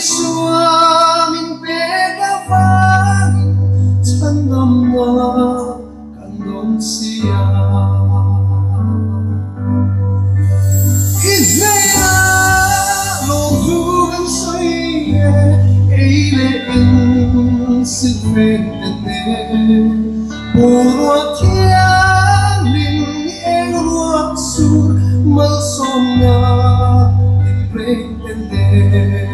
Isua min pek avangin chhandamna kan dawn si a. I hnenah lawmthu kan sawi e, ei leh in silfen te nen. Boruak thianghlim i eng ruak sur malsawmna inreng te nen.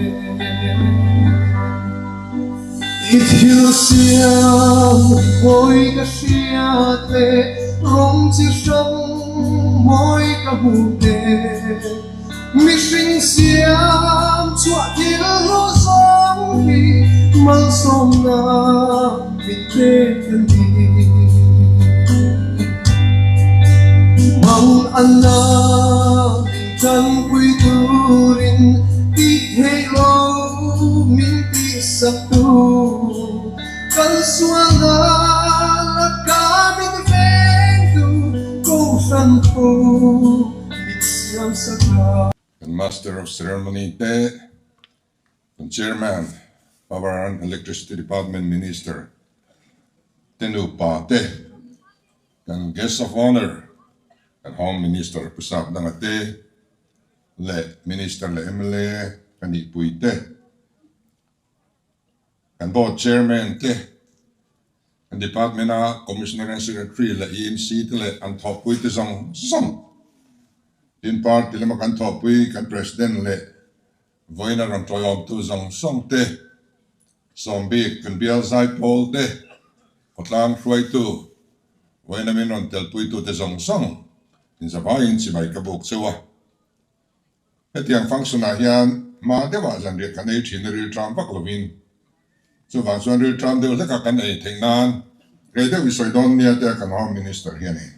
I thil siam mawi ka hriat leh rawng chi hrang mawi ka hmuh te. Mihring siam chhuah thil hlu zawng hi malsawmna min pek a ni. Mang anna min tanpui turin tih theih lo min tihsak tu. Kan sualna laka min vengtu Kohhran ho. Kan Master of Ceremony te, kan Chairman, Power and Electricity Department Minister te nupa te, kan Guest of Honour, kan Home Minister Pu Sapdanga te leh Minister leh mla ka nihpui te, Kan Board Chairman te, kan Department a Commissioner and Secretary leh EMC te leh an thawhpui te zawng zawng, tin Party lama kan thawhpui kan President leh vawiin a rawn tawiawmtu zawng zawng te, sawmbik kan bial zaipawl te, khawtlang hruaitu, vawiin a min rawn telpuitu te zawng zawng inzavaiin chibai ka buk cheu a. Hetiang function ah hian hma deuhah zanriah kan ei thin a rilṭam vak lovin chuvang chuan rilṭam deuh hlekah kan ei theih nan rei deuh i sawi dawn nia tia kan Home Minister hian in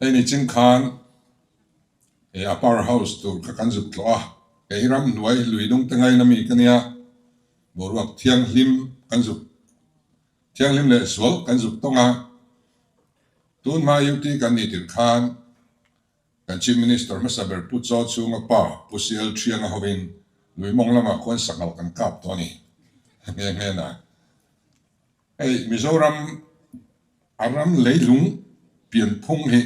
hei ni ching khan e a power house tur kha kan zuk tlawh a, kei hi ramhnuai lui dung te ngaina mi ka nia boruak thianghlim kan zuk thianghlim leh sual kan zuk tawng a, tun hma UT kan nih tirh khan Kan Chief Minister hmasa ber Pu Chaw chhunga pa Pu Sial Thianga hovin lui mawng lamah khuan sanghal kan kap tawh a ni nghe nghe na. Hei Mizoram a ram leilung pianphung hi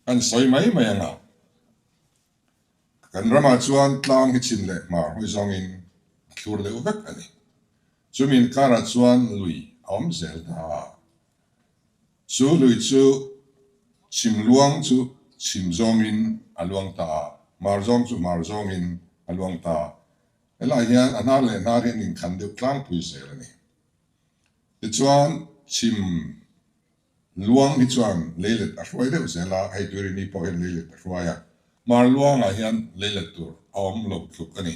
kan sawi mai mai anga kan ramah chuan tlang hi chhim leh hmar hawi zawngin a thlur deuh vek a ni. Chumi inkarah chuan lui a awm zel ta a. Chu lui chu chhim luang chu chhim zawngin a luang ta a, hmar zawng chu hmar zawngin a luang ta a. Helaiah hian a hnar leh hnar hian inkhan deuh tlangpui zel a ni. Tichuan chhim luang hi chuan leilet a hruai deuh zel a, hei Tuirini pawh hian leilet a hruai a, hmar luangah hian leilet tur a awm lo tluk a ni.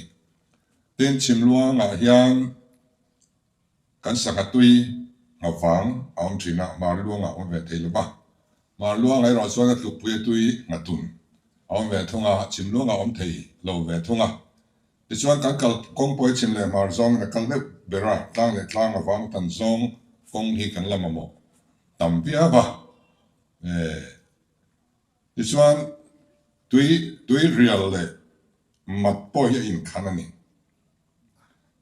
Tin, chhim luangah hian Kan sangha tui nghavang a awm thin a, hmar luangah a awm ve thei lo va. Hmar luangah erawh chuan a tlukpui a tui nghatun a awm ve thung a, chhim luangah a awm thei lo ve thung a. Tichuan kan kal kawng pawh hi chhim leh hmar zawngin a kal deuh ber a, tlang leh tlang avang tan zawng kawng hi kan la mamawh tam viau a. Tichuan tui tui rial leh mat pawh hi a inkhan a ni.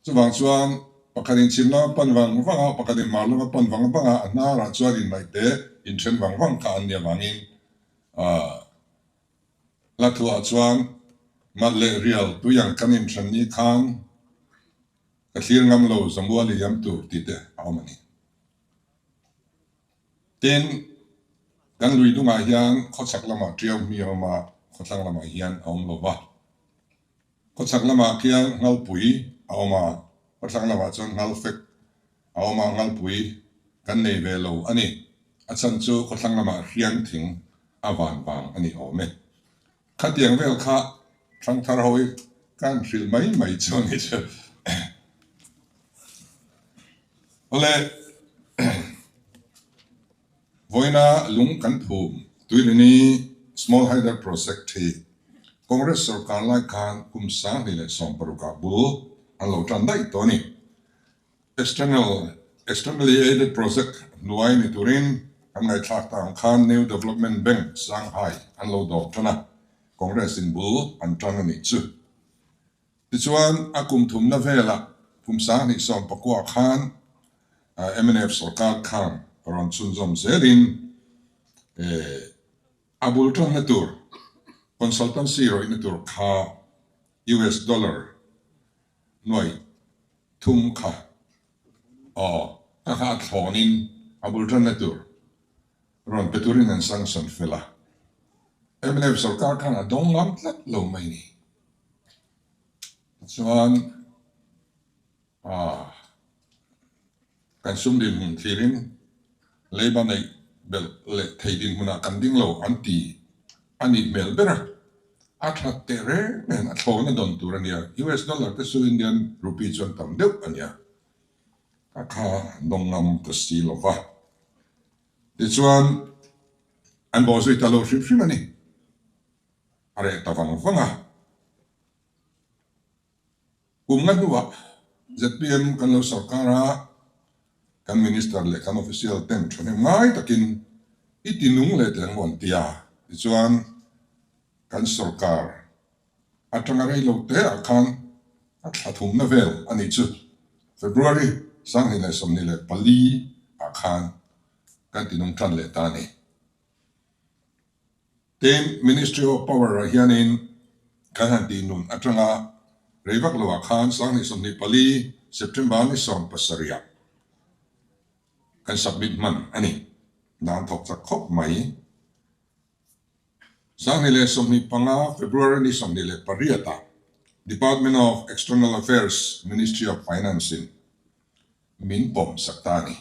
Chuvang chuan pakhatin chhim lama pan vang vang a, pakhatin hmar lama pan vang vang a, a hnarah chuan inmaihte inthen vang vang kha an nih avangin hla thuah chuan mat leh rial tui ang kan inthen ni khan ka thlir ngam lo Zamual i liam tur tih te a awm a ni. Tin, kan lui dungah hian khawchhak lamah ṭiau hmi a awm a, khawthlang lamah hian a awm lo va. Khawchhak lamah khian Ngalpui a awm a, khawthlang lamah chuan Ngalfek a awm a, Ngalpui kan nei ve lo a ni. A chhan chu khawthlang lamah hriang thing a van vang a ni awm e. Khatiang vel kha Thangthar ho hi ka han hrilh mai mai chu a ni chu. Awle, vawiina lung kan phum Tuirini Small Hydel Project hi Congress sorkar lai khan kum 2016 ah bul an lo tan daih tawh a ni. External Externally Aided Project hnuai ni turin kan ngaihthlak ta ang khan New Development Bank Shanghai an lo dawr tan a, Congress in bul an tan a nih chu. Tichuan, a kum thumna velah kum 2019 khan mnf sorkar khan rawn chhunzawm zelin a bul tanna tur consultancy rawihna tur kha US dollar nuai thum kha aw ka kha a thlawnin a bul tanna tur rawn pe turin an sanction fel a. Mnf sorkar khan a dawng ngam tlat lo mai ni. Tichuan ah kan sum dinhmun thlirin leiba neih belh leh thei dinhmunah kan ding lo an ti a nih hmel ber a. A that teh reng nen a thlawn a dawn tur a nia. US dollar te chu Indian rupee chuan tam deuh a nia. A kha dawng ngam ta si lo va. Tichuan an bawh zui ta lo hrim hrim a ni. A reh ta vang vang a. Kum nga hnuah zpm kan lo sorkar a, kan Minister leh kan official ten thahnem ngai takin i ti nung leh teh ang an ti a. Tichuan kan sorkar atanga rei lo te ah khan a thla thumna vel a nih chu February 2024 ah khan kan ti nung tan leh ta a ni. Tin, Ministry of Power ah hianin kan han tih nun atanga rei vak lo ah khan 2024 September ni 17 ah kan submit hman a ni. Dan thawk chak khawp mai. 2025 February ni 28 ah Department of External Affairs, Ministry of Finance in min pawm sak ta a ni.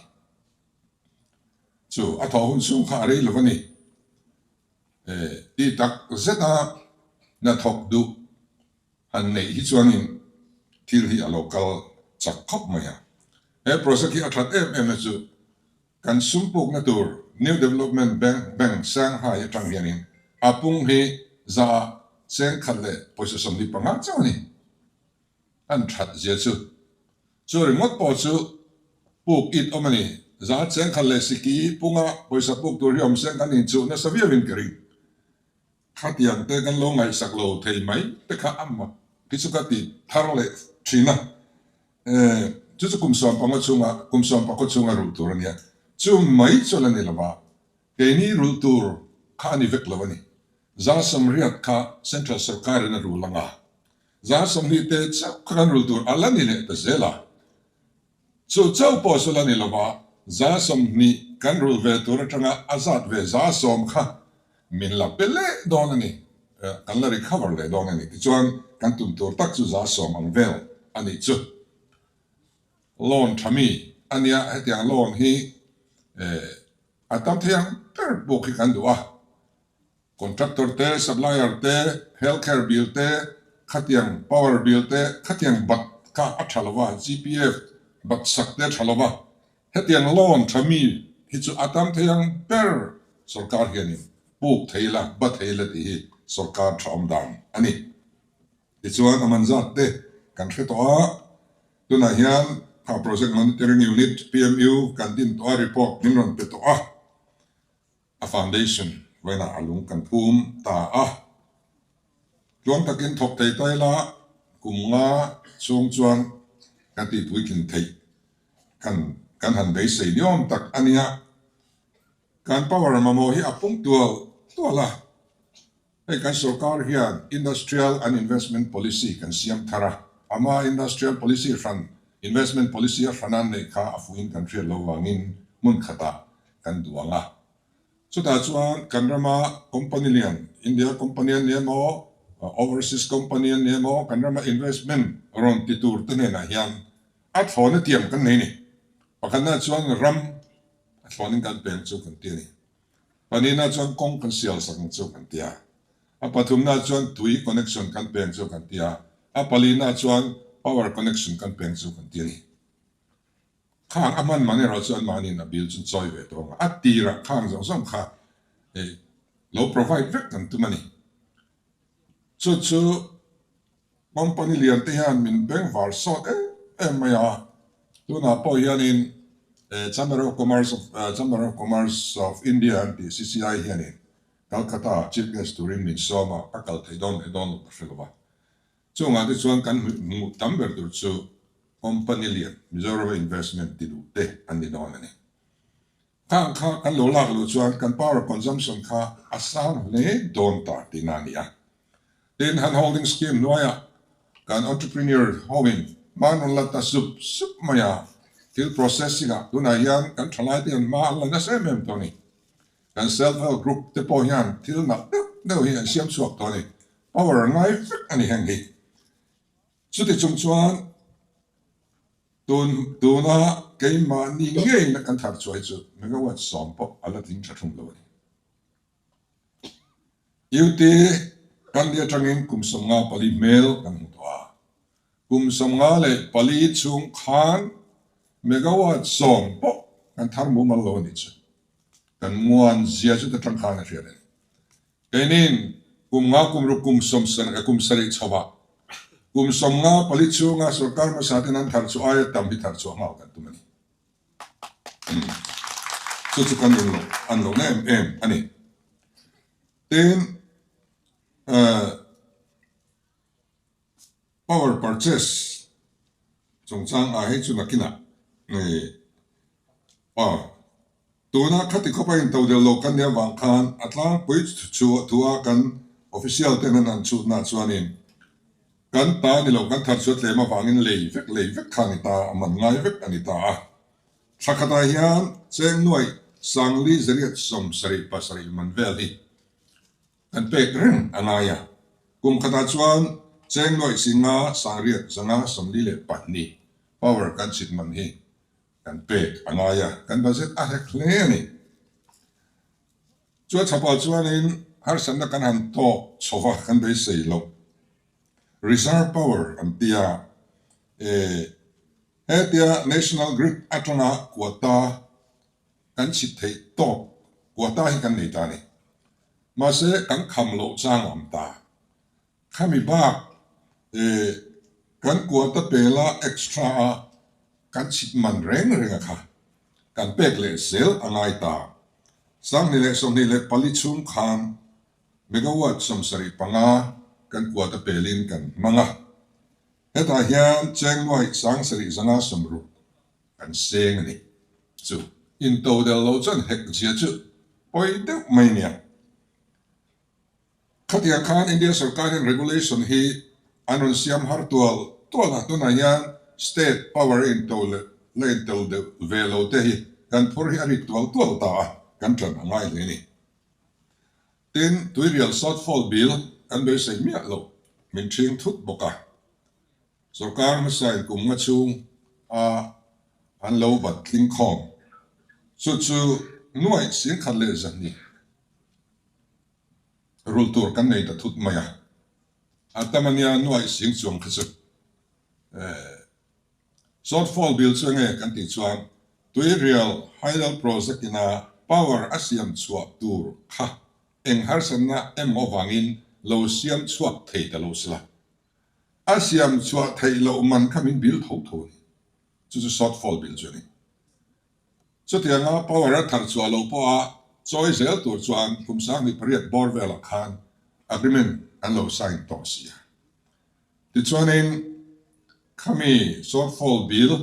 Chu a thawh hun chhung kha a rei lo a ni. Ti tak zet a hnathawk duh han neih hi chuanin thil hi a lo kal chak khawp mai a. He project hi a that em em na chu kan sum pukna tur New Development Bank Bank Shanghai atang hianin a pung hi za cheng khat leh pawisa 25 chauh a ni. An that zia chu. Chu ringawt pawh chu puk it awm a ni. Za cheng khat leh siki punga pawisa puk tur hi awm seng kan inchuh nasa viauin ka ring. Khatiang te kan lo ngaihsak lo thei mai te kha a mak hi chu ka ti thar leh thin a. Chu chu kum 15 chhunga kum 14 chhunga rulh tur a nia. Chu mai chu la ni lova keini rulh tur kha a ni vek lo a ni. 80% kha Central Sorkarin a rul anga 20% te chauh kha kan rul tur a la ni leh ta zel a. Chu chauh pawh chu la ni lova 20% kan rul ve tur atanga a zat ve 10% kha min la pe leh dawn a ni, kan la recover leh dawn a ni. Tichuan kan tum tur tak chu 10% ang vel a nih chu. Loan tha mi a nia, hetiang loan hi a tam thei ang ber bawk hi kan duh a. Contractor te, supplier te, health care bill te, khatiang power bill te, khatiang bat kha a tha lova, GPF bat sak te a tha lova. Hetiang loan tha mi hi chu a tam thei ang ber sorkar hianin puk thei la, ba thei la tih hi sorkar tha awm dan a ni. Tichuan a man zat te kan hre tawh a, tunah hian kha Project Monitoring Unit, PMU, kan din tawh a, report min rawn pe tawh a. A foundation vawiinah a lung kan phum ta a. Tluang takin thawk thei ta ila kum nga chhung chuan kan tihpuitlin theih kan kan han beisei niawm tak a nia. Kan power mamawh hi a pung tual tual a. Hei kan sorkar hian Industrial and Investment Policy kan siam thar a, ama Industrial Policy hran, Investment Policy a hran a neih kha a fuhin kan hriat lo vangin hmun khatah kan duh ang a. Chutah chuan kan rama company lian, India company an ni emaw, overseas company an ni emaw, kan rama investment rawn ti tur te hnenah hian a thlawna tiam kan nei a ni. Pakhatna chuan ram a thlawnin kan peng chu kan ti a ni. Pahnihna chuan kawng kan sial sak ang chu kan ti a, a pathumna chuan tui connection kan peng chu kan ti a, a palihna chuan power connection kan peng chu kan ti a ni. Khang a hman man erawh chu anmahniin a bill chu chawi ve tawh ang a, a tirah khang zawng zawng kha lo provide vek kan tum a ni. Chu chu company lian te hian min bengvar sawt em em mai a, tunah pawh hianin Chamber of Commerce of Chamber of Commerce of India an tih CCI hianin Calcutta ah Chief Guest turin min sawm a, ka kal thei dawn leh dawn lo ka hre lo va. Chungah te chuan kan hmuh tam ber tur chu company lian Mizoram investment ti duh te an ni dawn a ni. Khang kha kan lo lak loh chuan kan power consumption kha a sang hle dawn ta tihna a ni a. Tin, hand holding scheme hnuaiah kan entrepreneur hoin hma rawn la ta sup sup mai a, thil processing ah tunah hian kan thalai te hian hma an la nasa em em tawh a ni. Kan self help group te pawh hian thil nalh deuh deuh hi an siam chhuak tawh a ni. Power ngai vek a ni heng hi. Chuti chung chuan tun tuna keimahni ngeina kan thar chuai chu megawatt sawm pawh a la tling tha thung lo a ni. UT kan ni atangin kum 54 hmel kan hmu tawh a. Kum 54 chhung khan megawatt 10 pawh kan thar mumal lo a nih chu. Kan muan zia chu ta tang khan a hriat a ni. Keinin kum nga kum ruk kum sawm kum sarih chho ah kum 54 chhunga sorkar hmasa ten an thar chu aia tam hi thar chhuah nghal kan tum a ni. Chu chu kan in lo an lo na em em a ni. Tin, power purchase chungchang ah hei chu nakinah tuna khati khawpa intodelh lo kan nih avang khan a tlangpui chu thua kan official ten an han chhutna chuanin Kan ta ni lo, kan thar chu a tlem avangin lei vek lei vek kha a ni ta, a man ngai vek a ni ta a. Thla khatah hian cheng nuaih sangli zariat 77 man vel hi kan pek reng a ngai a. Kum khatah chuan cheng nuaih singa sangriat zanga 42 power kan chhit man hi kan pek a ngai a, kan budget a hek hle a ni. Chu a chhapah chuanin harsatna kan han tawk chho va, kan beisei loh. Reserve power an ti a, e hetia National Grid atanga quota kan chhit theih tawk quota hi kan nei ta a ni. Mahse kan kham loh chang a awm ta. Khami bak e kan quota pela extra a kan chhit man reng reng a kha kan pek leh zel a ngai ta. 2024 chhung khan megawatt 75 kan quota pelin kan hmang a. Hetah hian cheng nuaih 7560 kan seng a ni. Chu intodelh lo chuan hek zia chu pawi deuh mai nia. Khatiang khan India sorkar hian regulation hi an rawn siam har tual tual a, tunah hian state power a into leh la intel deuh ve lo te hi kan phur hi a rik tual tual ta a, kan ṭan a ngai hle a ni. Tin, tuirial shortfall bill kan beisei miah loh min ṭhing thut bawk a, sorkar hmasain kum nga chhung a an lo bat tling khawm chu chu nuaih singkhat leh zahnih. Rul tur kan nei ta thut mai a, a tam a nia nuaih sing chuang kha chu shortfall bill chu enge kan tih chuan Tuirial Hydel Project ina power a siam chhuah tur kha eng harsatna emaw avangin lo siam chhuak thei ta lo sela, a siam chhuah theih loh man kha min bill tho tho a ni. Chu chu shortfall bill chu a ni. Chutianga power a thar chhuah loh pawha chawi zel tur chuan kum 2008 bawr velah khan agreement an lo sign tawh si a. Tichuanin khami shortfall bill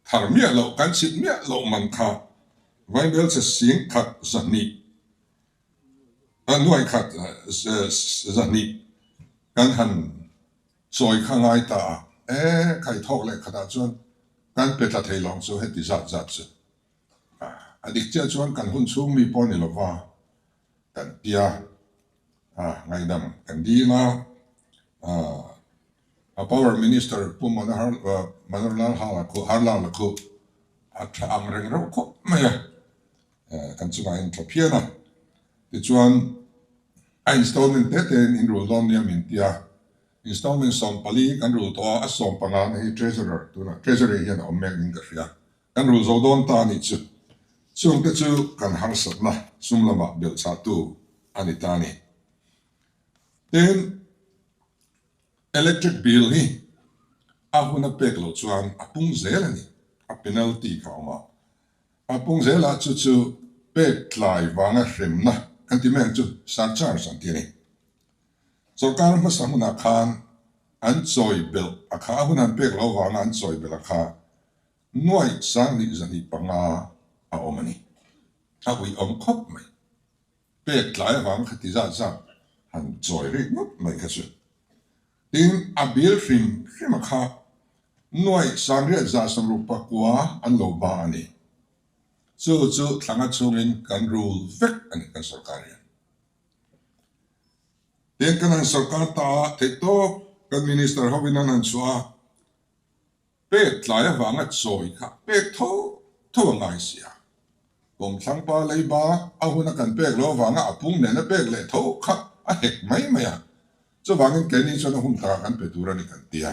thar miah loh kan chhit miah loh man kha Vaibelchhe sing khat zahnih nuai khat zahnih kan han Sawi kha ngai ta a, e, khai thawk leh khatah chuan kan pe tla thei lawng chu heti zat zat chu. A dik chiah chuan kan hun chhung mi pawh ni lova kan tia a, ngaihdam kan dil a, a Power Minister Pu Manohar Manoharlal Hala khu Harlal khu a tha ang reng reuh khawp mai a, kan chungah hian tha phian a. Tichuan a installment te te in rul dawn nia min ti a, installment 14 kan rul tawh a, a 15 na hi treasurer tunah treasury hian a awm mek niin ka hria, kan rul zo dawn ta a nih chu. Chungte chu kan harsatna sum lamah belhchhahtu a ni ta a ni. Tin, electric bill hi a hun a pek loh chuan a pung zel a ni, a penalty kha a awm a. A pung zelah chu chu pek tlai vanga hremna kan ti mai ang chu, surcharge an ti a ni. Sorkar hmasa hmunah khan An chawi belh a kha, a hun an pek loh avanga an chawi belh a kha nuai sanghnih 205 a awm a ni. A uiawm khawp mai. Pek tlai avanga kha ti zat zat han chawi rik ngawt mai kha chu. Tin, a bil hrim hrim a kha nuai sangriat 169 an lo ba a ni. Chu chu thlanga chhungin kan rul vek a ni kan sorkar hian. Tin, kan han sorkar ta a, theihtawp kan minister hovin an han chhuah a, pek tlai avanga chawi kha pek tho tho a ngai si a. Kawmthlangpa leiba a huna kan pek lo avanga a pung nena pek leh tho kha a hek mai mai a. Chuvangin keini chuan a hun takah kan pe tur a ni kan ti a,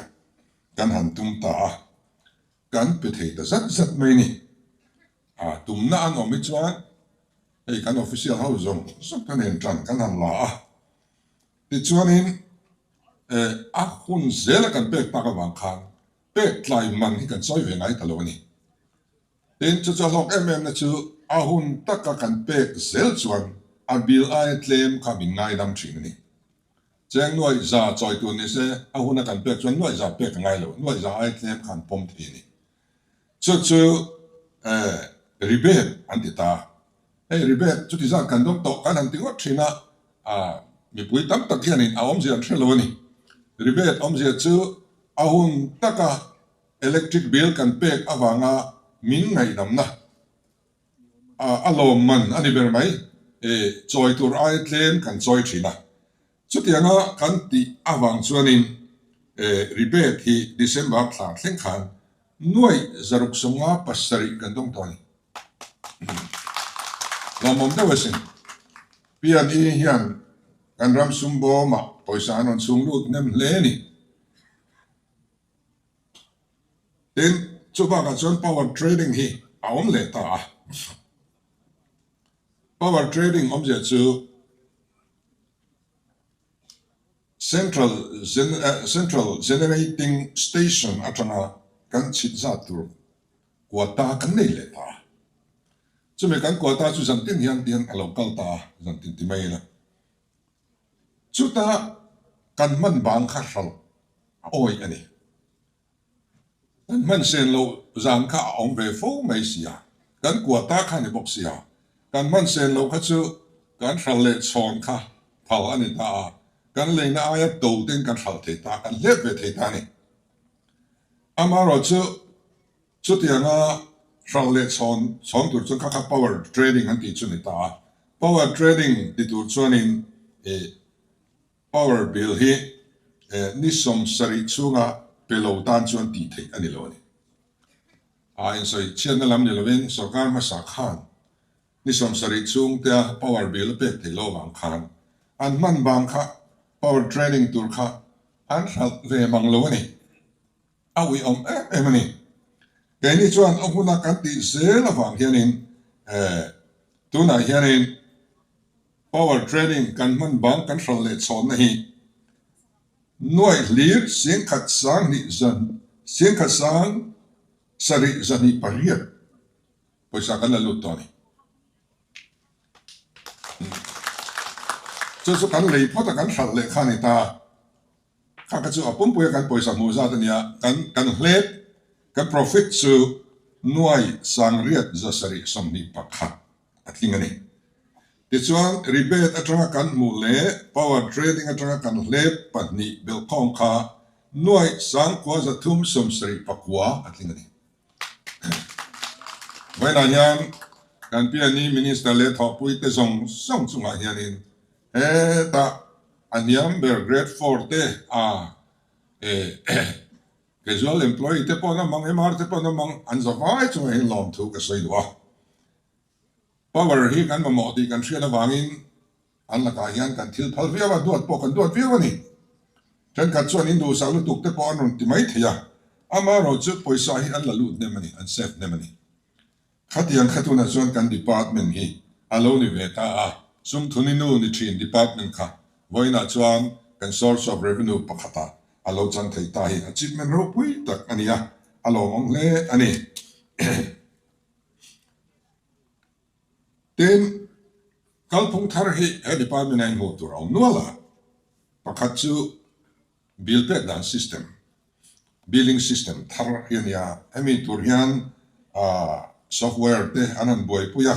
kan han tum ta a, kan pe thei ta zat zat mai ni. A tumna an awm hi chuan hei kan official ho zawng zawng te nen tan kan han la a, tichuanin a hun zela kan pek tak avang khan pek tlai man hi kan sawi ve ngai ta lo a ni. Tin, chu chu a hlawk em em na chu a hun taka kan pek zel chuan a bill aia tlem kha min ngaidam thin a ni. Cheng nuaih za chawi tur ni se a huna kan pek chuan nuaih za pek a ngai lo, nuaih za aia tlem kha an pawm thei a ni. Chu chu rebate an ti ta. Hei rebate chuti zat kan dawng tawh kan han ti ngawt thin a, mipui tam tak hianin a awmzia an hre lo a ni. Rebate awmzia chu a hun taka electric bill kan pek avanga min ngaihdamna a lawm man a ni ber mai. Chawi tur aia tlem kan chawi thin a. Chutianga kan tih avang chuanin rebate hi December thla thleng khan nuaih 657 kan dawng tawh a ni. Lawmawm deuh asin. P&E hian kan ram sum bawmah pawisa an rawn chhung lut hnem hle a ni. Tin, chu bakah chuan power trading hi a awm leh ta a. Power trading awmzia chu Central Central Generating Station atanga kan chhit zat tur quota kan nei leh ta a. Chumi kan quota chu zan tin hian tihian a lo kal ta a, zan tin ti mai ila. Chuta kan hman bang kha hralh a awih a ni. Kan hman sen loh zan kha a awm ve fo mai si a, kan quota kha a ni bawk si a, kan hman sen loh kha chu kan hralh leh chhawn kha phal a ni ta a, kan leina aia to ten kan hralh thei ta, kan hlep ve thei ta a ni. Amaherawhchu chutianga hralh leh chhawn chhawn tur chuan kha kha power trading an tih chu a ni ta a, power trading ti tur chuanin ih Power bill hi ni 70 chhunga pe lo tan chuan tih theih a ni lo a ni. A insawi chhiatna lam ni lovin sorkar hmasa khan ni 70 chhung tea power bill a pek theih lo avang khan an hman vang kha power trading tur kha an hralh ve mang lo a ni. A uiawm em em a ni. Keini chuan a huna kan tih zel avang hianin tunah hianin Power trading kan hman bang kan hralh leh chhawnna hi nuaih hlir singkhat sanghnih zan singkhat sang sarih 208 pawisa kan la lut tawh a ni. Chu chu kan lei phawt a kan hralh leh kha a ni ta. Kha kha chu a pumpuia kan pawisa hmuh zat a nia, kan kan hlep kan profit chu nuai sangriat 721 a tling a ni. Tichuan rebate atanga kan hmuh leh power trading atanga kan hlep pahnih belhkhawm kha nuai sangkua 379 a tling a ni. Vawiinah hian kan Piani Minister leh thawhpuite zawng zawng chungah hianin hetah a hniam ber Grade 4 te a casual employee te pawh an awm ang, MR te pawh an awm ang, an zavai chungah hian lawmthu ka sawi duh a. Power hi kan mamawh tih kan hriat avangin An lakah hian kan thil phal viau a, duat pawh kan duat viau a ni. Thenkhat chuan in duhsak lutuk te pawh an rawn ti mai thei a, amaherawh chu pawisa hi an la lut hnem a ni, an save hnem a ni. Khatiang kha tunah chuan kan department hi a lo ni ve ta a, sumthuni nu ni thin department kha vawiinah chuan kan source of revenue pakhatah a lo chan thei ta hi achievement ropui tak a ni a, a lawmawm hle a ni. Tin, kalphung thar hi he department-a inhmuh tur a awm nual a, pakhat chu Bill pek dan system, billing system, thar hi a nia. Hemi tur hian software te an han buaipui a,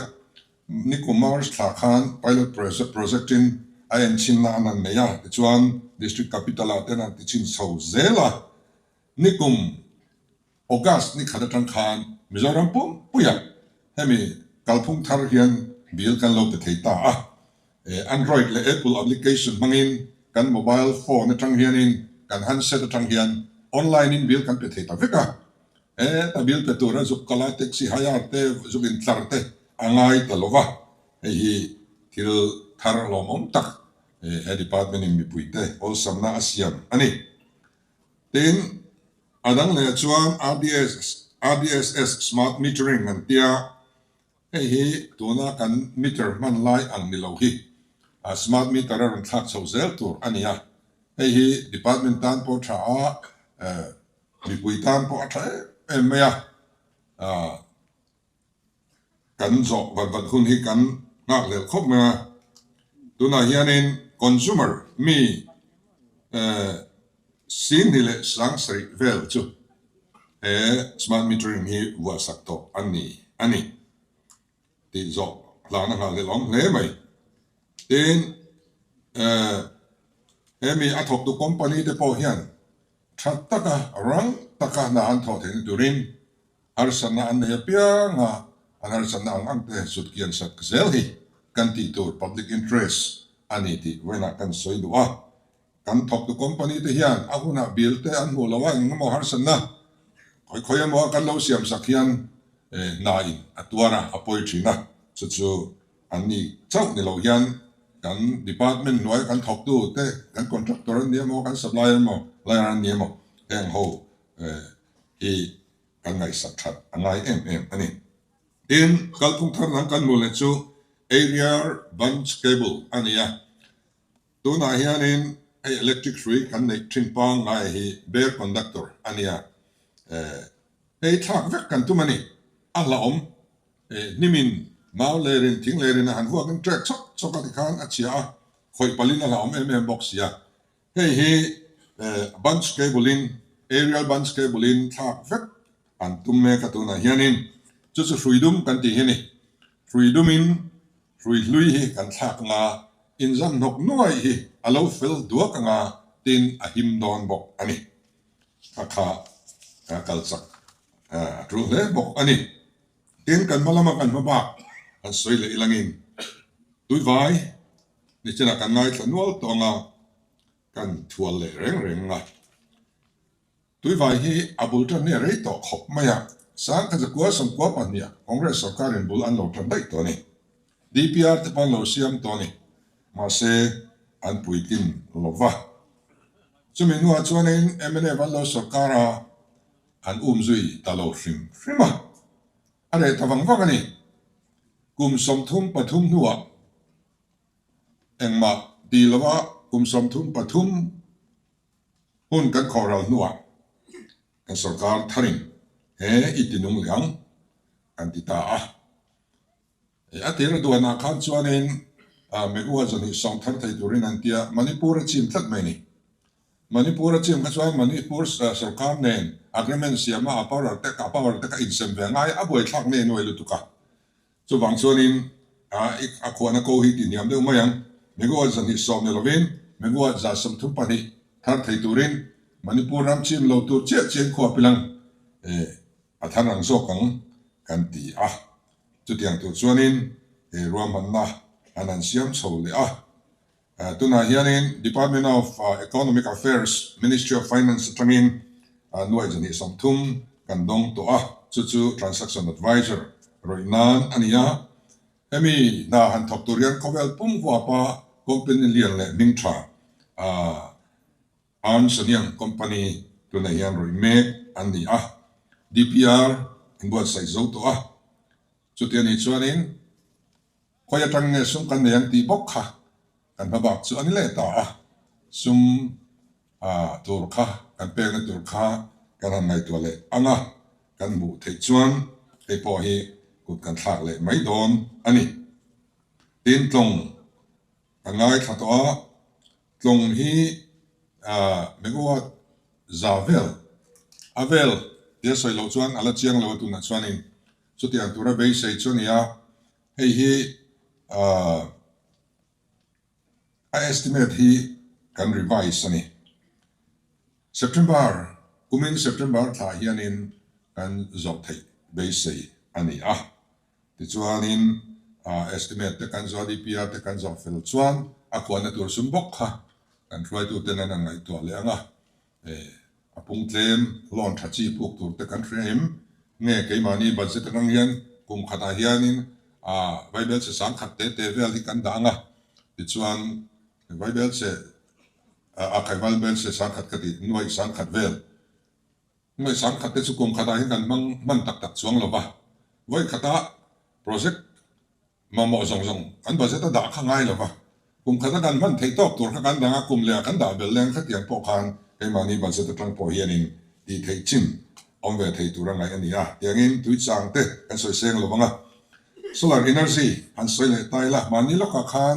nikum March thla khan pilot project in a enchhinna an han nei a, tichuan district capital ah te an han tichhin chho zel a, nikum August ni khat atang khan Mizoram pumpuiah hemi kalphung thar hian bill kan lo pe thei ta a. Android leh Apple application hmangin kan mobile phone atang hianin kan handset atang hian online in bill kan pe thei ta vek a. Heta bill pe tura zuk kala taxi hire te zuk intlar te a ngai ta lo va. Hei hi thil thar lawmawm tak he department in mipuite awlsamna a siam a ni. Tin, a dang leh chuan RDS, RDSS Smart Metering an tia, hei hi tuna kan meter hman lai ang ni lo hi Smart Meter a rawn thlak chho zel tur a ni a. Hei hi Department tan pawh tha a, mipui tan pawh a tha em em mai a. Kan zawh vat vat hun hi kan nghak hlel khawp mai a, tunah hianin consumer mi Singni leh Sangsarih vel chu he smart metering hi vuahsak tawh an ni a ni tih zawh hlan a nghah hlel awm hle mai. Tin, hemi a thawktu company te pawh hian tha taka rang taka hna an thawh theihna turin Harsatna an nei apiang a, an harsatna ang ang te sut kian sak zel hi kan tih tur public interest a ni tih vawiinah kan sawi duh a. Kan thawktu company te hian a hunah bill te an hmuh lo a, eng emaw harsatna khawi khawi emaw a kan lo siam sak hian hna in a tuar a, a pawi thin a, chu chu an ni chauh ni lo hian kan department hnuaia kan thawktu te, kan contractor an ni emaw, kan supplier emaw, liar an ni emaw heng ho hi kan ngaihsak that a ngai em em a ni. Tin, kalphung thar dang kan hmuh leh chu Aerial Bunch Cable a ni a, tunah hianin hei electric hrui kan neih thin pangngai hi bare conductor a ni a, hei thlak vek kan tum a ni, a hlauhawm hnimin mau lerin thing lerin a han vuakin trek chawk chawk a tikhan a chhia a, khawih palin a hlauhawm em em bawk si a. Hei hi bunch cable in, aerial bunch cable in thlak vek an tum mek a tunah hianin chu chu hrui dum kan tih hi ni. Hrui dumin hrui hlui hi kan thlak anga inzam hnawk nuai hi a lo fel duak anga tin a him dawn bawk a ni. A kha kal chak a tul hle bawk a ni. Tin kan hma lama kan hma bak an sawi leh ilangin tuivai Nichinah kan ngaithla nual tawng a, kan thual leh reng reng a. Tuivai hi a bul tan nge rei tawh khawp mai a, Sangkhat zakua sawmkua pahniha Congress sorkarin bul an lo tan daih tawh a ni. DPR te pawh an lo siam tawh a ni. Mahse, an puitlin lo va. Chumi hnuah chuanin mnf an lo sorkar a, an umzui ta lo hrim hrim a. A reh ta vang vang a ni. Kum 33 hnuah Engmah ti lova kum 33 hun kan khawh ral hnuah kan sorkar tharin he i ti nung leh ang an ti ta a. A tir a duanah khan chuanin Megua zahnih sawm thar thei turin an ti a, Manipur a chim tlat mai a ni. Manipur a chim kha chuan Manipur sorkar nen agreement siama a power te a power te kha insem ve ngai a buaithlak nei nuai lutuk a. Chuvang chuanin a khuahna ko hi tih hniam deuh mai ang. Megawatt 220 ni lovin megawatt 132 thar thei turin Manipur ram chim lo tur chiah chian khua pilang a thar ang zawk ang kan ti a. Chutiang tur chuanin ruahmanna an han siam chho leh a. Tunah hianin Department of Economic Affairs, Ministry of Finance atangin nuai 230 kan dawng tawh a, chu chu Transaction Advisor rawih nan a ni a. Hemi hna han thawk tur hian khawvel pum huapa company lian leh hming tha Ernst and Young company tunah hian rawih mek an ni a, DPR an buatsaih zo tawh a. Chuti a nih chuanin Khawi atang nge sum kan nei ang tih bawk kha kan hma bak chu a ni leh ta a, sum tur kha kan pekna tur kha kan han ngaihtuah leh ang a, kan hmuh theih chuan hei pawh hi kut kan thlak leh mai dawn a ni. Tin, tlawng kan ngaithla tawh a, tlawng hi. Megawatt za vel a vel tia sawi loh chuan a la chiang lo a tunah chuanin chutiang tura beisei chu a ni a, hei hi a estimate hi kan revise a ni. September, kumin September thlah hianin kan zawh theih beisei a ni a. Tichuanin estimate te kan zawh a, DPR te kan zawh fel chuan a khuahna tur sum bawk kha kan hruaituten an han ngaihtuah leh ang a. A pung tlem loan tha chi puk tur te kan hria em? Nge keimahni budget atang hian kum khatah hianin Vaibel che sang khat te te vel hi kan dah ang a, tichuan Vaibel che a khai Vaibel che sang khat ka ti nuaih sang khat vel nuaih sang khat te chu kum khatah hian kan hmang hman tak tak chuang lo va, vawi khatah project Mamawh zawng zawng kan budget a dah kha ngai lo va, kum khata kan hman theih tawk tur kha kan dang a, kum leh ah kan dah belh leng khatiang pawh khan keimahni budget atang pawh hianin tih theih chin awm ve thei tur a ngaih a ni a, tiangin tui chang te kan sawi seng lo vang a. Solar energy han sawi leh ta ila, mahni lawkah khan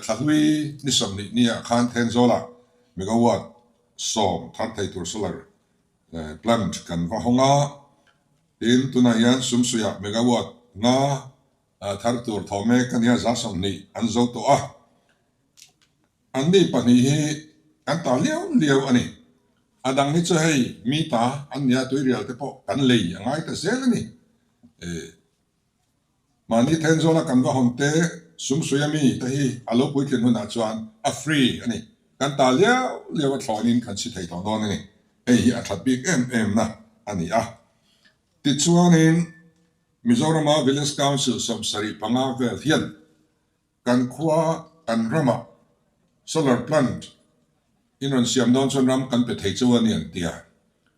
thlahlui ni 20 ni ah khan Thenzawlah megawatt 10 thar thei tur solar plant kan va hawng a, Tin, tunah hian Sumsuiah megawatt nga thar tur thaw mek a nia, 20% an zo tawh a. An ni pahnih hi kan ta liau liau a ni. A dang hi chu hei mi ta an nia, tuirial te pawh kan lei a ngai ta zel a ni. Mahni Thenzawl a kan va hawn te Sumsui a mi te hi a lo puitlin hunah chuan a free a ni. Kan ta liau liau a thlawnin kan si thei tawh dawn a ni. Hei hi a that bik em em na a ni a. Tichuanin Mizorama Village Council 75 vel hian kan khua kan ramah solar plant in rawn siam dawn chuan ram kan pe thei chu a ni an ti a.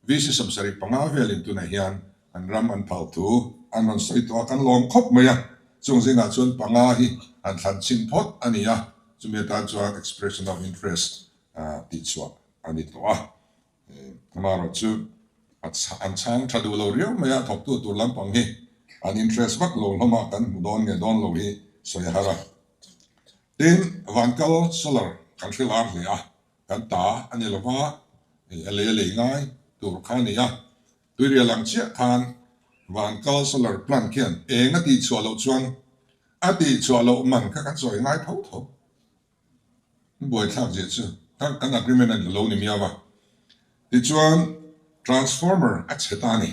VC 75 velin tunah hian an ram an phal thu an rawn sawi tawh a, kan lawm khawp mai a. Chung zingah chuan panga hi an thlan chhin phawt a ni a, chumi atan chuan expression of interest tih chhuah a ni tawh a. Amaherawhchu an chhang tha duh lo riau mai a, thawktu tur lampang hi an interest vak lo hlawm a, kan hmu dawn nge dawn lo hi sawi a har a. Tin, Vankal solar kan hre lar hle a, kan ta a ni lova, a lei a lei ngai tur kha a ni a. Tuirial ang chiah khan Vankal solar plant khian eng a tihchhuah loh chuan a tihchhuah loh man kha kan sawi ngai tho tho. Buaithlak zia chu kan agreement a ni lo ni miau a. Tichuan transformer a chhe ta a ni.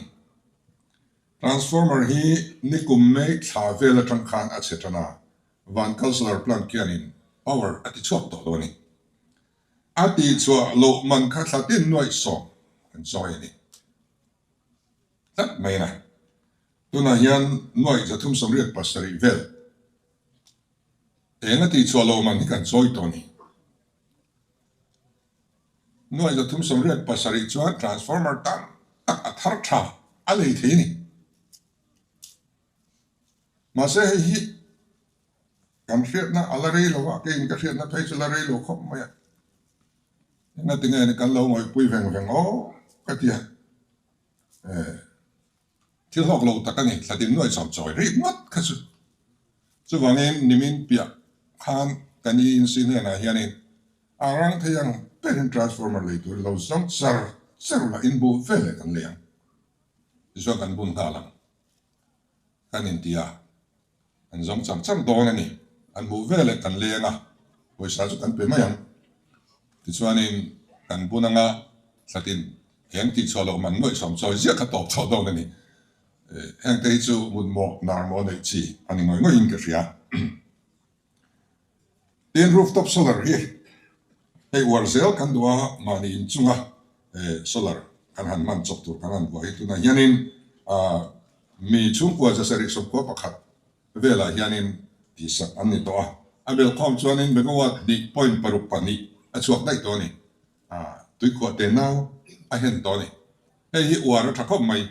Transformer hi nikum May thla vel atang khan a chhe tan a, Vankal solar plant khianin power a ti chhuak tawh lo a ni. A tihchhuah loh man kha thla tin nuaih sawm kan chawi a ni tlat mai a. Tunah hian nuaih 387 vel Eng a tihchhuah lo man hi kan chawi tawh a ni. 387 chuan transformer tam tak a thar tha a lei thei a ni. Mahse hei hi kan hriatna a la rei lo a, keiin ka hriatna phei chu la rei lo khawp mai a. Engatinge ni kan lo ngawihpui veng veng aw ka ti a. Thil hlawk lo tak a ni, thla din nuai chawm chawi rih ngawt kha chu. Chuvangin nimin piah khan kan ENC hnenah hianin a rang thei ang berin transformer lei tur lo zawng char char la inbu ve leh kan lei ang. Tichuan kan bun nghal ang. Kan inti a, an zawng char char dawn a ni. An hmuh ve leh kan leng a, pawisa chu kan pe mai ang. Tichuanin kan bun anga thlatin eng tihchhuah loh man nuaih sawm chawi ziah kha tawp chhuah dawn a ni. Hengte hi chu mutmawh nar maw neih chi a ni ngawih ngawih in ka hria. Tin rooftop solar hi hei uar zel kan duh a, mahni inchunga solar kan han hman chawp tur kan han buai hi tunah hianin mi chhungkua 741 velah hianin tihsak an ni tawh a. A belkhawm chuanin megawatt hnih point paruk pahnih a chhuak daih tawh a ni. Tuikhuah te nau a hen tawh a ni. Hei hi uar a tha khawp mai.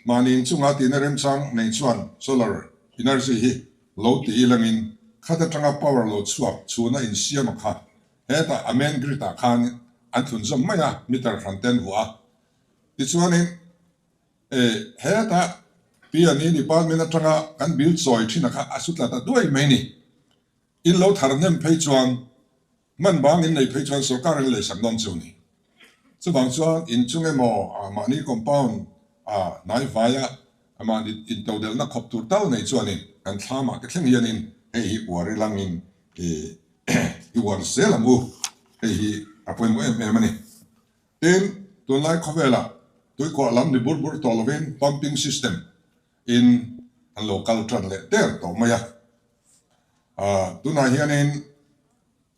Mahni inchunga tihna remchang nei chuan solar energy hi lo ti ilangin khat atanga power lo chhuak chhuna insiam a kha. Hetah a main grid ah khan an thlun zawm mai a, meter hran te an vuah a. Tichuanin hetah P&E department atanga kan bill chawi thin a kha a su tla ta duai mai ni. In lo thar hnem phei chuan. Man bang in nei phei chuan sorkar in leisak dawn chu ni. Chuvang chuan in chung emaw mahni compound a hnai vaia mahni intodelhna khawp tur tal nei chuanin kan thlamah te thleng hianin hei hi uar i langin i uar zel ang u. Hei hi a pawimawh em em a ni. Tin, tunlai khawvelah tuikuah lam ni bur bur tawh lovin pumping system in an lo kal tan leh der tawh mai a. Tunah hianin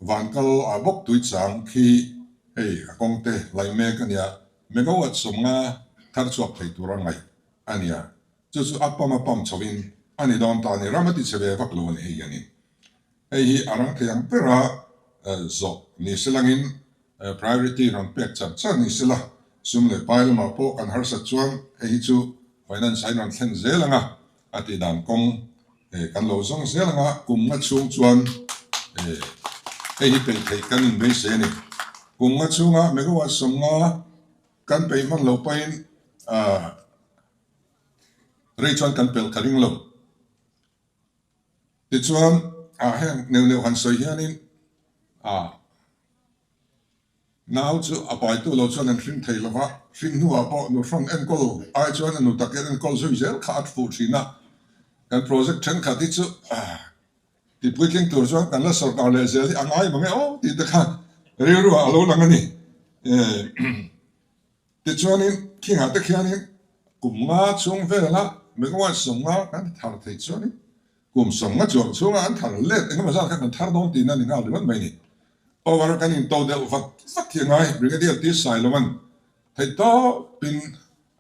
Vankal ah bawk tui chang khi hei a kawng te laih mek a nia, megawatt 50 thar chhuak thei tur a ngaih a nia. Chu chu a pump a pump chho in a ni dawn ta a ni, ram a ti chhe ve vak lo a ni hei hianin. Hei hi a rang thei ang bera zawh ni se langin priority rawn pek char char ni se la, sum leh pai lamah pawh kan harsat chuan hei hi chu finance ah in rawn thlen zel ang a, a tih dan kawng kan lo zawng zel ang a, kum nga chhung chuan hei hi peih theih kan inbeisei a ni. Kum nga chhunga megawatt 50 kan peih hman loh pahin rei chuan kan pelh ka ring lo. Tichuan, heng neuh neuh han sawi hianin nau chu a paitu lo chuan an hring thei lo va, hring hnuah pawh nu hrawn enkawl ai chuan a nu takin enkawl zui zel kha a fuh thin a. Kan project thenkhat hi chu ti puitling tur chuan kan la sawrkar leh zel hi a ngai mang e aw tih te kha rilruah a lo lang a ni. Tichuanin khingah te khianin kum nga chhung vela megawatt 50 kan ti thar thei chuanin kum 50 chuang chhunga an thar let engemaw zat kha kan thar dawn tihna ni nghal ringawt mai ni. Power kan into deuh vat vat hi a ngai. Brigadier T Sailovan theih tawpin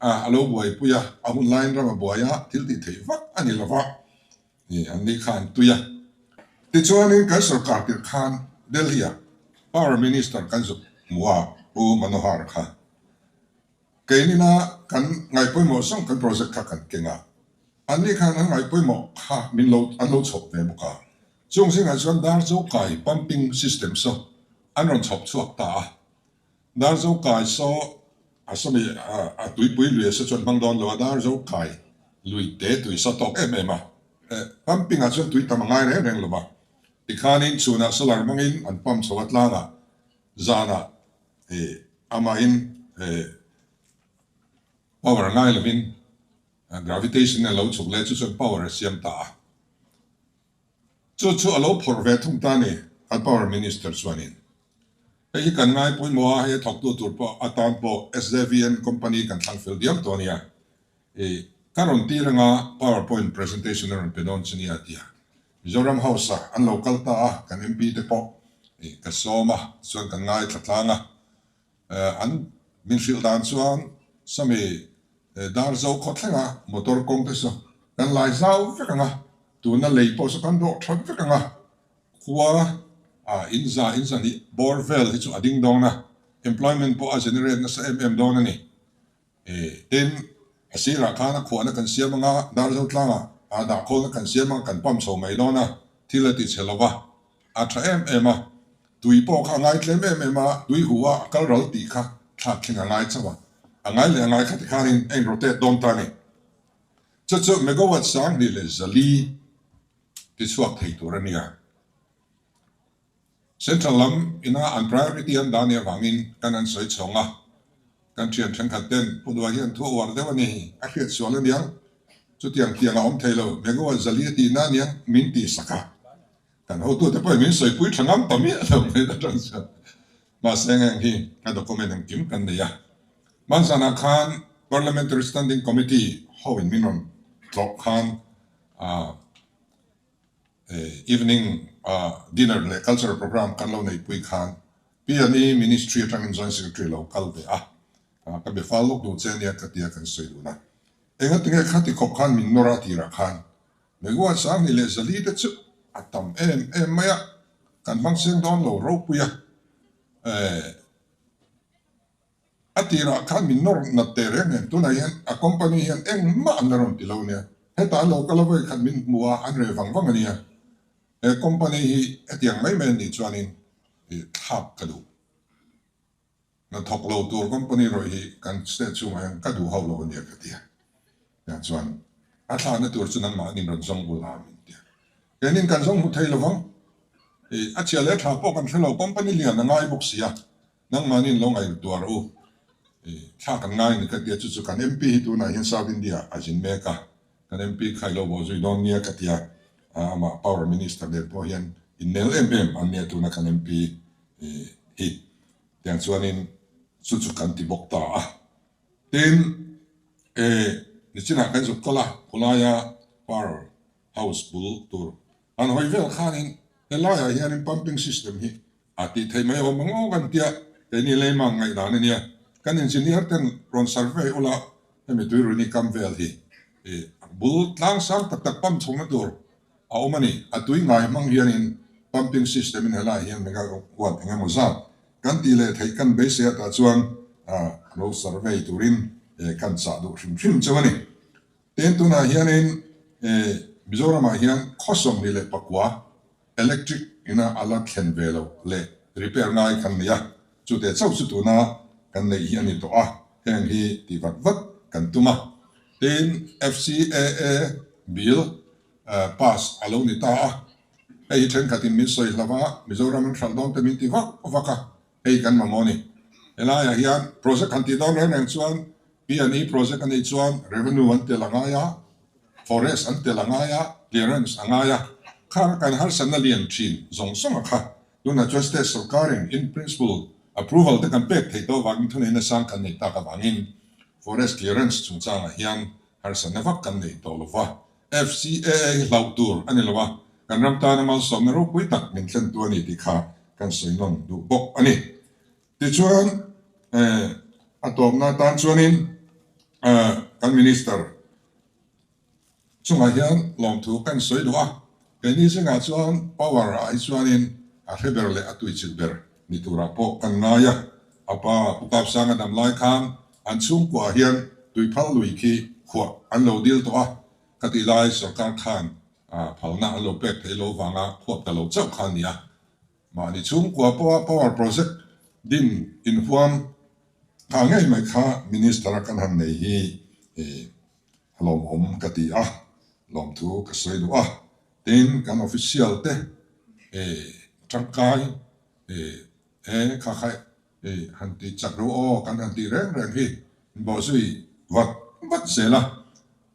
a lo buaipui a, a hun laiin ram a buai a, thil tih theih vak a ni lova, an ni kha an tui a. Tichuanin kan sorkar tirh khan Delhi-a Power Minister kan zuk hmu a, Pu Manohar kha. Keinina kan ngaihpawimawh zawng kan project kha kan keng a, anni khan an ngaihpawimawh kha min lo an lo chhawp ve bawk a. Chung zingah chuan Darzo Kai pumping system saw an rawn chhawp chhuak ta a. Darzo Kai saw a sawmi a tuipui lui a sa chuan hmang dawn lo a, Darzo Kai lui te tui sa tawk em em a. Pumping ah chuan tui tam a ngai reng reng lo va, tikhanin chhunah solar hmangin an pump chho a tlangah zanah amahin power ngai lovin gravitation a lo chhuk leh chu chuan power a siam ta a. Chu chu a lo phawrh ve thung ta a ni kan power minister chuanin. Hei hi kan ngai pawimawh a, hei a thawktu tur pawh atan pawh SJVN company kan thlang fel diam tawh a nia. Ka rawn tir anga powerpoint presentation a rawn pe dawn chu nia a ti a. Mizoram House ah an lo kal ta a, kan MP te pawh ka sawm a, chuan kan ngaithla tlang a. An min hrilh dan chuan Sami Darzo khaw thlenga motor kawng te chu kan lai zau vek ang a, tuna lei pawh chu kan dawh that vek ang a, khua in za in zahnih bawr vel hi chu a ding dawn a, employment pawh a generate nasa em em dawn a ni. Tin, a sirah khan a khuahna kan siam anga Darzo tlangah a dahkhawlna kan siam anga kan pump chho mai dawn a, thil a ti chhe lo va, a tha em em a. Tui pawh kha a ngai tlem em em a, tui hu a a kal ral tih kha thlak thleng a ngai chauh a, a ngai leh a ngai kha tikhanin a in rotate dawn ta a ni. Chu chu megawatt 2400 ti chhuak thei tur a nia. Central lam ina an priority an dah nih avangin kan han sawi chhawng a, kan thian thenkhat ten Pu Duai hian thu a uar deuh a ni, a hriat sual aniang, chutiang tiang a awm thei lo, megawatt 400 a tihna aniang min tih sak a, kan hotute pawhin min sawipui tha ngam ta miah lo mai ta tang chuan. Mahse heng hi a document engkim kan nei a, hmanzanah khan Parliamentary Standing Committee hoin min rawn tlawh khan Evening dinner leh cultural programme kan lo neihpui khan PNE Ministry atangin Joint Secretary lo kal ve a, ka be fal lawk duh che ania ka tia kan sawi dun a. Engatinge khati khawp khan min nawr a tirah khan Meguan 2400 te chu a tam em em mai a, kan hmang seng dawn lo ropui a. A tirah khan min nawr nat teh reng nen tunah hian a company hian engmah an la rawn ti lo nia. Heta an lo kal a vawi khat min hmu a, an reh vang vang a nia. He company hi hetiang mai mai a nih chuanin thlak ka duh. Hnathawk lo tur company rawih hi kan state chhungah hian ka duh hauh lo a nia ka ti a. Tiang chuan a thlakna tur chu nangmah nin rawn zawng bul a min ti a. Keinin kan zawng hmu thei lovang. A chhia leh tha pawh kan hre lo, company lian a ngai bawk si a, nangmahni in lo ngaihtuah rawh u. Thla kan ngai a ni ka tia, chu chu kan MP hi tunah hian South India a zin mek a, kan MP kha i lo bawh zui dawn nia ka tia, amah Power Minister nen pawh hian innel em em an nia tuna kan MP hi. Tiang chuanin chu chu kan ti bawk ta a. Tin, nichinah kan zuk kal a, khawlaia Power House bul tur han hawi vel khanin helaiah hianin pumping system hi a tih theih mai awm ang aw kan tia, keini leimang ngaihdan a nia. Kan engineer ten rawn survey ula hemi tuiruni kam vel hi bul tlang sang tak tak pump chhawkna tur a awm a ni. A tui ngai hmang hianin pumping system in helaiah hian megawatt eng emaw zat kan tih leh theih kan beisei atah chuan lo survey turin kan chah duh hrim hrim cheu a ni. Tin, tunah hianin Mizoramah hian khaw 29 electric ina a la thlen ve loh leh repair ngai kan nei a, chute chauh chu tuna kan neih hi a ni tawh a, heng hi tih vat vat kan tum a. Tin, FCAA bill pass a lo ni ta a, hei hi thenkhatin min sawi hlauh a, Mizoram an hralh dawn te min ti vak vak a, Hei kan mamawh a ni. Helaiah hian project han tih dawn reng reng chuan P&E project a nih chuan revenue an tel a ngai a, forest an tel a ngai a, clearance a ngai a. Khang kan harsatna lian thin zawng zawng a kha. Tunah chuan state sorkarin in principle approval te kan pek theih tawh avangin thuneihna sang kan neih tak avangin forest clearance chungchangah hian harsatna vak kan nei tawh lo va. FCAA hi hlauh tur a ni lo a, kan ram tana malsawmna ropui tak min thlentu a ni tih kha kan sawi nawn duh bawk a ni. Tichuan, a tawpna atan chuanin kan Minister chungah hian lawmthu kan sawi duh a, keini zingah chuan power ah hi chuanin a hre ber leh a tuichilh ber ni turah pawh kan ngai a, a pa Pu Kapsanga dam lai khan an chhungkuaah hian tuiphal lui khi khuah an lo dil tawh a, ka tih lai sorkar khan phalna an lo pek theih lo vanga khuap ta lo chauh kha a ni a. Mahni chhungkua pawha power project din inhuam tha ngei mai kha Minister a kan han nei hi a lawmawm ka ti a, lawmthu ka sawi duh a. Tin, kan official te tangkai kha kha han ti chak ru aw kan han tih reng reng hi inbawhzui vat vat zel a.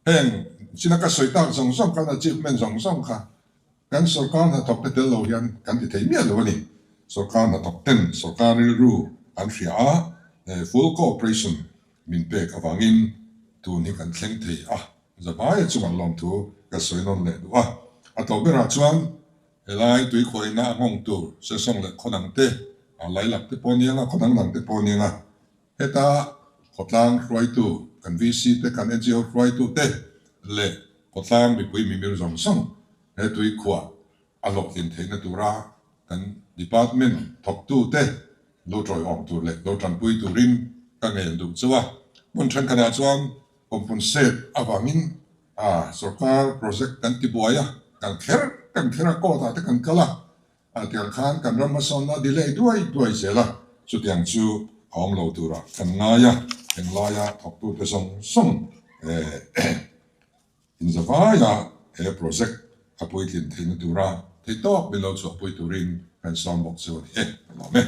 Heng china ka sawi tak zawng zawng kan achievement zawng zawng kha Kan sorkar hnathawk te tel lo hian kan ti thei miah lo a ni. Sorkar hnathawk ten sorkar rilru an hria a, full cooperation min pek avangin tun hi kan thleng thei a, Zavaia chungah lawmthu ka sawi nawn leh duh a. A tawp berah chuan helai tuikhuahina a nghawng tur sesawng leh khaw dang te, a lailak te pawh aniang a, khaw dang dang te pawh aniang a, heta khawtlang hruaitu kan VC te, kan NGO hruaitu te leh khawtlang mipui mimir zawng zawng He tuikhuah a hlawhtlin theihna tura kan department thawktute lo tawiawm tur leh lo tanpui turin ka ngen duh chu a. Hmun thenkhatah chuan compensate avangin sorkar project kan ti buai a, kan kher kan kher a, court ah te kan kal a, tiang khan kan ram hmasawnna a delay duai duai zel a, chutiang chu a awm lo turah kan ngai a, englaia thawktute zawng zawng Inzavaia he project a puitlin theihna tura theihtawp min lo chhuahpui turin kan sawm bawk chu a ni e. Ka lawm e.